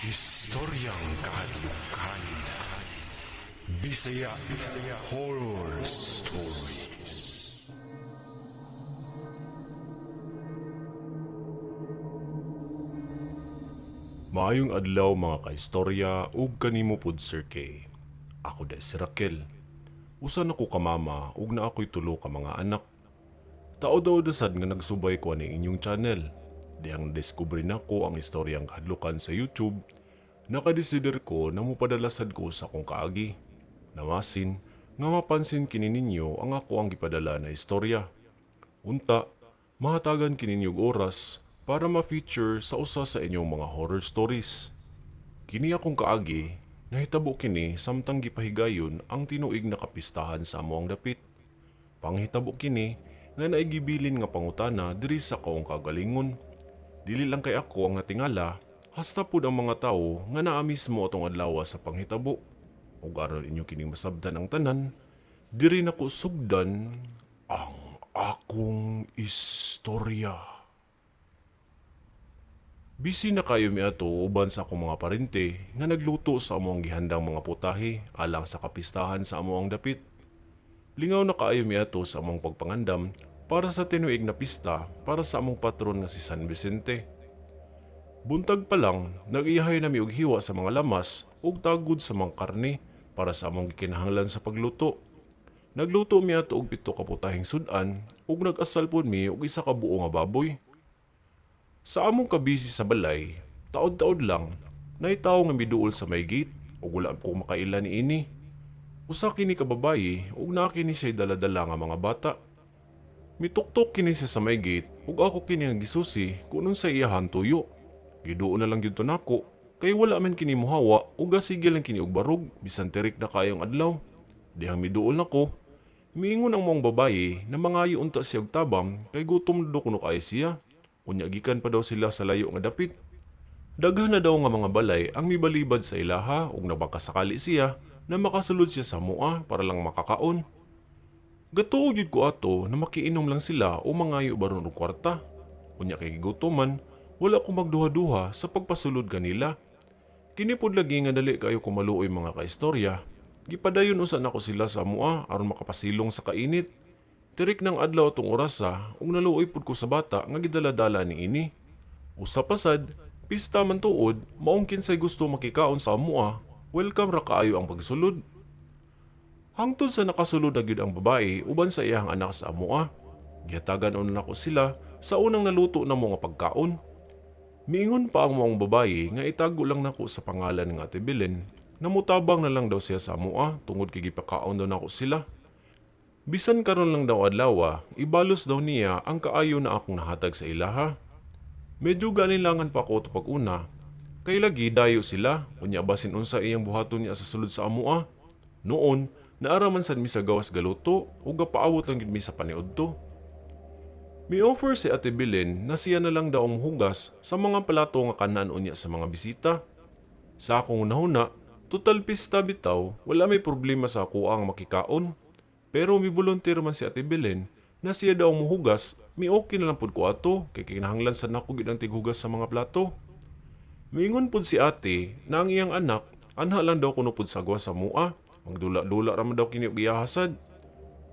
Istoryang kahadlukan. Bisaya Bisaya Horror Stories. Maayong adlaw mga kaistorya ug kanimo pud Sir K. Ako da si Raquel. Usa na ko ka mama ug naa ko'y tulo ka mga anak. Taod-taod na sad nga nagsubay ko ani inyong channel. Dihang nadiskubre nako ang istoryang kahadlukan sa YouTube, nakadesider ko na mopadala sad ko sa akong kaagi. Namasin nga mapansin kini ninyo ang ako ang gipadala na istorya. Unta, mahatagan kini ninyo og oras para ma-feature sa usa sa inyong mga horror stories. Kini akong kaagi, nahitabo kini samtang gipahigayon ang tinuig na kapistahan sa amoang dapit. Panghitabo kini nga naigibilin nga pangutana diri sa kaong kagalingon. Dili lang kay ako ang natingala, hasta pud ang mga tawo nga naa mismo atong adlaw sa panghitabo. Ug aron inyo kining masabtan ang tanan, diri nako sugdan ang akong istorya. Busy na kayo miadto uban sa akong mga parente nga nagluto sa among gihandang mga putahe alang sa kapistahan sa among dapit. Lingaw na kaayo miadto sa among pagpangandam para sa tinuig na pista para sa among patron nga si San Vicente. Buntag pa lang, nag-iyahay na mi og hiwa sa mga lamas ug tagod sa mga karne para sa among gikinahanglan sa pagluto. Nagluto mi ato og 7 ka putaheng sud-an ug nag-asal pod mi og 1 ka buo nga baboy. Sa among kabisi sa balay, taod-taod lang, naay tawo nga miduol sa may gate ug wala ko makaila niini. Usa kini ka babayi ug naa kini siya'y dala-dala nga mga bata. Mituktok kini siya sa may gate ug ako kini ang gisusi kung unsa iyahang tuyo. Giduol na lang gyud to nako kay wala man kini mohawa ug gasige lang kini og barog bisan tirik na kaayong adlaw. Dihang miduol nako, miingon ang maong babayi na mangayo unta siya og tabang kay gutom na daw kuno kaayo siya. Unya gikan pa daw sila sa layo nga dapit. Daghan na daw nga mga balay ang mibalibad sa ilaha ug nabakasakali siya na makasulod siya sa mua para lang makakaon. Gatuo gyud ko ato na makiinom lang sila o mangayo baron og kwarta. Unya kay gigutoman, wala ko magduha-duha sa pagpasulod kanila. Kini pod lagi nga dali kayo kumaluoy mga kaistorya. Gipadayon usa nako sila sa mua aron makapasilong sa kainit. Tirik ng adlaw atong orasa ug naluoy pud ko sa bata nga gidala-dala niini. Usa pa sad, pista man tuod, maong kinsay gusto makikaon sa amoa, welcome ra kaayo ang pagsulod. Hangtod sa nakasulod na gyud ang babae uban sa iyang anak sa amoa. Gihatagan una nako sila sa unang naluto na mga pagkaon. Miingon pa ang maong babae nga itago lang nako sa pangalan nga Ate Belen, namutabang na lang daw siya sa amoa tungod kay gipakaon daw nako sila. Bisan karon lang daw adlawa, ibalos daw niya ang kaayo na akong nahatag sa ilaha. Medyo ganilangan pa ako pag una, kay lagi dayo sila, unya basin unsa iyang buhaton niya sa sulod sa amoa. Noon, naaraman sad mi sa gawas galuto ug gapaawot lang gid mi sa paniudto. Mi offer si Ate Belen na siya na lang daw ang hugas sa mga palato nga kanan unya sa mga bisita. Sa akong hunahuna, total pista bitaw, wala may problema sa ako ang makikaon. Pero mi volunteer man si Ate Belen na siya daw ang muhugas, mi okay na lang pud ko ato kay kinahanglan sad nako gid ang tighugas sa mga plato. Miingon pud si ate na ang iyang anak anha lang daw kuno pud sa gawas sa mua, magdula-dula ra man daw kini og iyahasad.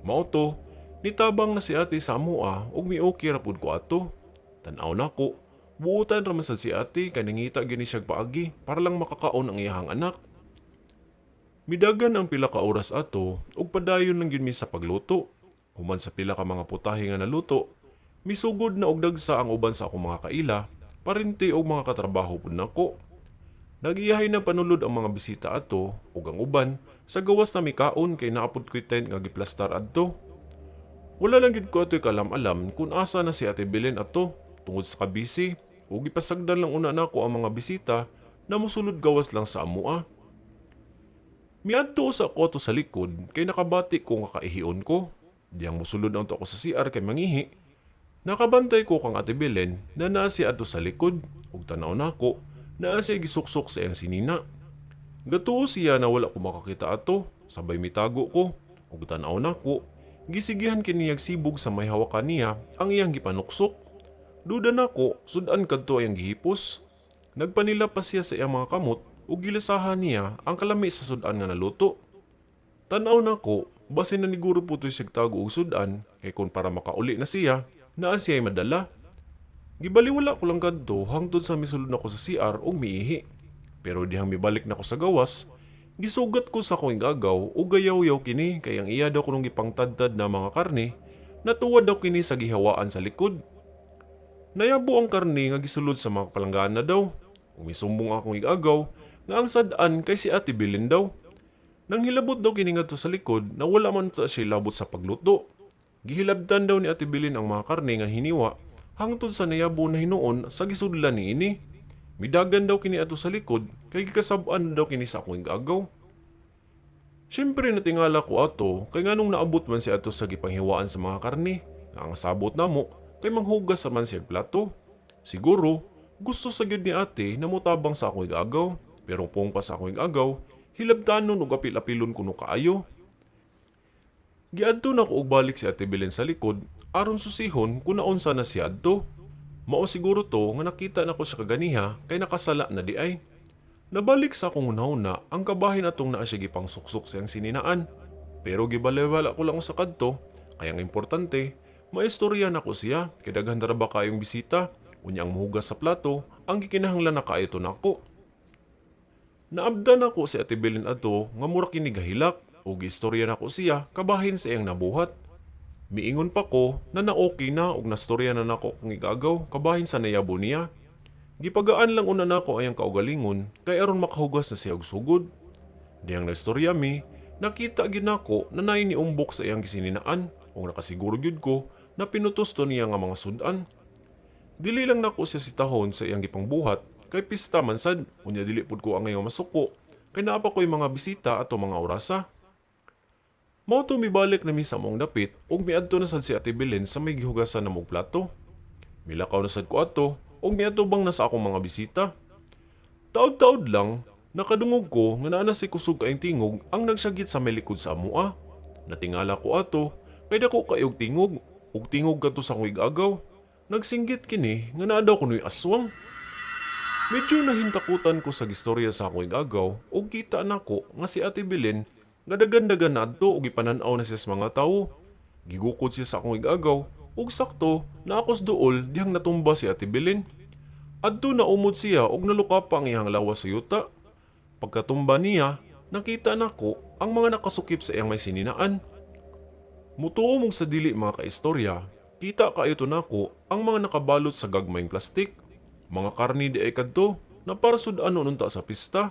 Mao to, nitabang na si ate sa amoa ug mi okay ra pud ko ato. Tan-aw nako, buutan ra man sad si ate kay nangita gyud ni siyag paagi para lang makakaon ang iyahang anak. Midagan ang pila ka oras ato ug padayon lang gyud mi sa pagluto. Human sa pila ka mga putahe nga naluto, misugod na og dagsa ang uban sa akong mga kaila, parente og mga katrabaho pud nako. Nagiyahay na panulod ang mga bisita ato ug ang uban sa gawas na mikaon kay naapod ko'y tent nga giplastar adto. Wala lang gyud ko ato'y kalam-alam kung asa na si Ate Belen ato tungod sa kabisi ug gipasagdan lang una nako ang mga bisita na mosulod gawas lang sa amoa. Miadto sa ako ato sa likod kay nakabati ko nga kaihion ko. Diyang mosulod ang to ako sa CR kay mangihi. Nakabantay ko kang Ate Belen na naa siya ato sa likod ug tan-aw nako naa siya gisuksok sa iyang sinina. Gatuo siya na wala ko makakita ato, sabay mitago ko ug tan-aw nako gisigihan kini niyag sibog sa may hawakan niya ang iyang gipanuksok. Duda nako sudan kadto iyang gihipos. Nagpanila pa siya sa iyang mga kamot ug gilasahan niya ang kalami sa sudan nga naluto. Tan-aw nako, basin naniguro po to'y sigtago og sudan kay kon para makauli na siya, naa siya'y madala. Gibaliwala ko lang kadto hangtod sa misulod nako sa CR ug miihi. Pero dihang mibalik nako sa gawas, gisugat ko sa akong igagaw ug gayaw-yaw kini kay ang iya daw kunong gipangtadtad na mga karne, natuwa daw kini sa gihawaan sa likod. Nayabo ang karne nga gisulod sa mga palanggana daw. Umisumbong akong igagaw nga ang sad-an kay si Ate Bilin daw. Nang hilabot daw kini ngadto sa likod na wala man ta siya labot sa pagluto. Gihilabtan daw ni Ate Bilin ang mga karne nga hiniwa hangtod sa nayabo na hinuon sa gisudlan niini. Midagan daw kini ato sa likod kay gikasab-an daw kini sa akong igagaw. Siyempre natingala ko ato kay nganong naabot man si ato sa gipanghiwaan sa mga karne nga ang sabot namo kay manghugas sa man siya plato. Siguro gusto sa gyud ni ate na motabang sa akong igagaw, pero pong pa sa akong igagaw, hilabtanon ug apil-apilon kuno kaayo. Giadto na ko og balik si Ate Belen sa likod aron susihon kung naunsa na siya adto. Mao siguro to nga nakita nako siya kaganiha kay nakasala na di ay. Nabalik sa akong hunahuna ang kabahin atong naa siya gipangsuksok sa iyang sininaan. Pero gibalewala ko lang sa kadto, kay ang importante, maistorya nako siya kay daghan ra ba kayong bisita, unya ang muhugas sa plato, ang gikinahanglan na kaayo to nako. Naabdan nako si Ate Belen adto nga mura kini gahilak ug giistorya nako siya kabahin sa iyang nabuhat. Miingon pa ko na na-okay na ug nastorya na nako kung igagaw kabahin sa nayabo niya. Gipagaan lang una nako ayang kaugalingon kay aron makahugas na siya og sugod. Dihang naistorya mi, nakita gyud nako na naay niumbok sa iyang gisininaan ug nakasiguro gyud ko na pinutos to niya nga mga sudan. Dili lang nako siya sitahon sa iyang gipangbuhat kay pista man sad, unya dili pud ko angay masuko kay naa pa ko'y mga bisita ato mga orasa. Mao to mibalik na mi sa among dapit ug miadto na sad si Ate Belen sa may gihugasan na og plato. Milakaw na sad ko ato ug miadto bang na sa akong mga bisita. Taod-taod lang, nakadungog ko nga naa na si kusog kaayong tingog ang nagsyagit sa may likod sa amoa. Natingala ko ato kay dako kayog tingog ug tingog kadto sa akong igagaw. Nagsinggit kini nga naa daw kuno'y aswang. Medyo nahintakutan ko sa gistorya sa akong igagaw ug kita nako nga si Ate Belen nga dagan-dagan na adto ug ipanan-aw na siya sa mga tawo. Gigukod siya sa akong igagaw ug sakto na akos duol dihang natumba si Ate Belen. Adto na umod siya ug naluka pa ang iyang lawas sa yuta. Pagkatumba niya, nakita nako ang mga nakasukip sa iyang may sininaan. Mutuo mong sa dili, mga kaistorya, kita kaayo to nako ang mga nakabalot sa gagmayng plastik. Mga karni di ay kadto na para sud-ano nunta sa pista.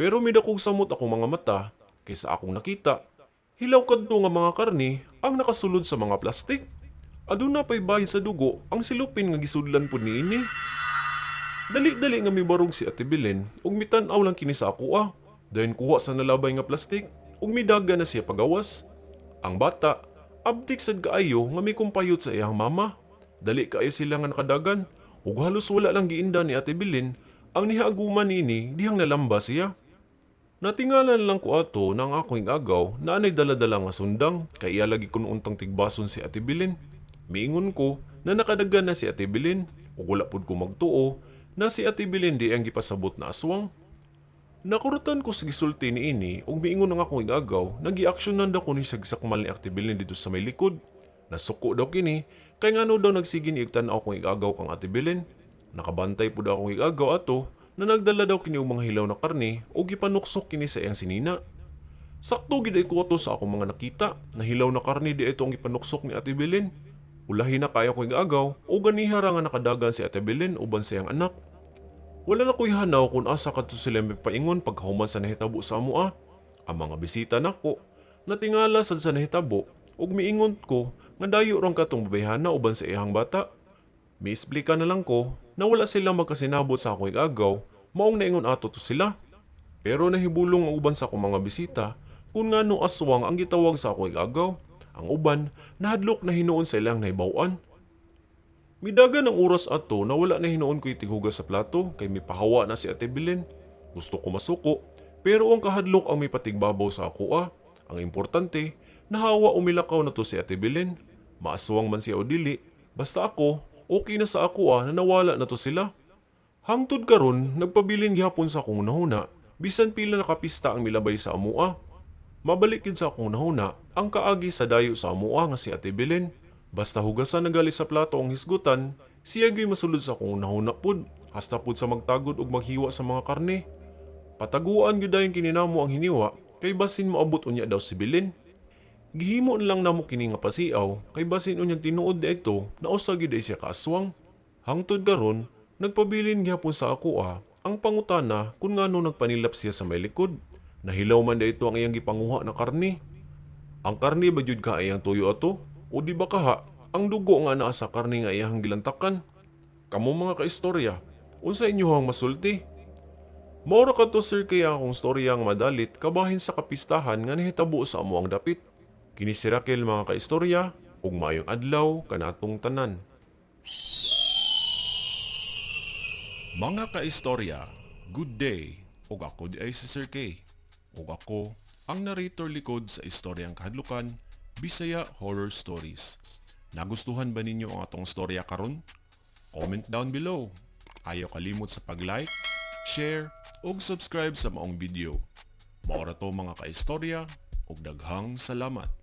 Pero midakog samot akong mga mata kaysa akong nakita. Hilaw kadto nga mga karni ang nakasulod sa mga plastik. Aduna pa'y bahin sa dugo ang silupin nga gisudlan pud niini. Dali-dali nga mibarog si Ate Belen ug mitan-aw lang kini sa akoa. Dayon kuha sa nalabay nga plastik ug midaga na siya pagawas. Ang bata, abtik sad kaayo nga mikumpayot sa iyang mama. Dali kaayo sila nga nakadagan ug halos wala lang giinda ni Ate Belen ang nihaaguman niini dihang nalamba siya. Natingala na lang ko ato na ang akong igagaw na anay dala-dala nga sundang kay iya lagi kun untang tigbason si Ate Belen. Miingon ko na nakadagan na si Ate Belen ug wala pud ko magtuo na si Ate Belen di ang gipasabot na aswang. Nakurutan ko sa gisulti niini ug miingon ang akong igagaw na giaksyonan daw ko ni sa gisakmal ni Ate Belen dito sa may likod. Nasuko daw kini kay ngano daw nagsige ni tanaw akong igagaw kang Ate Belen. Nakabantay pud akong igagaw ato na nagdala daw kini og mga hilaw na karne ug gipanuksok kini sa iyang sinina. Sakto gid ay ko ato sa akong mga nakita na hilaw na karne di ito ang gipanuksok ni Ate Belen. Ulahi na kaayo ko igagaw o ganiha ra nga nakadagan si Ate Belen uban sa iyang anak. Wala na ko'y hanaw kung asa kadto sila may paingon pagkahuman sa nahitabo sa amoa. Ang mga bisita nako, natingala sad sa nahitabo ug miingon ko nga dayo rang katong babayhana uban sa iyang bata. Miisplika na lang ko na wala sila magkasinabot sa akong igagaw, maong naingon ato to sila. Pero nahibulong ang uban sa akong mga bisita kung ngano aswang ang gitawag sa akong igagaw. Ang uban, nahadlok na hinuon sa ilang nahibaw-an. Midagan ang oras ato na wala na hinuon ko'y tighugas sa plato kay mipahawa na si Ate Belen. Gusto ko masuko, pero ang kahadlok ang may patigbabaw sa ako ah. Ang importante, nahawa umilakaw na to si Ate Belen. Maaswang man siya o dili, basta ako, okay na sa ako ah na nawala na to sila. Hangtod karon, nagpabilin gihapon sa akong hunahuna, bisan pila na kapista ang milabay sa amoa. Mabalik gyud sa akong hunahuna ang kaagi sa dayo sa amoa nga si Ate Belen. Basta hugasan na gali sa plato ang hisgutan, siya gyud masulod sa akong hunahuna pud, hasta pud sa magtagod og maghiwa sa mga karne. Pataguan gyud dayon kini namo ang hiniwa kay basin moabot unya daw si Belen. Gihimo na lang namo kini nga pasiaw kay basin unyang tinuod dito na usa gyud ay siya kaaswang. Hangtod karon, nagpabilin gihapon sa akoa ang pangutana kung ngano nagpanilap siya sa may likod. Nahilaw man dito ang iyang gipanguha na karne. Ang karne ba jud ka iyang tuyo ato? O di ba kaha ang dugo nga naa sa karne nga iyang gilantakan? Kamo, mga kaistorya, unsa inyohang masulti? Mao ra kadto, Sir, kaya akong storya nga madalit kabahin sa kapistahan nga nahitabo sa amoang dapit. Kini si Raquel, mga kaistorya, ug maayong adlaw kanatong tanan. Mga kaistorya, good day. Ug ako diay si Sir K. Ug ako ang narrator likod sa istoryang kahadlukan, Bisaya Horror Stories. Nagustuhan ba ninyo ang atong storya karon? Comment down below. Ayaw kalimot sa pag-like, share, ug subscribe sa maong video. Mao ra to, mga kaistorya, ug daghang salamat.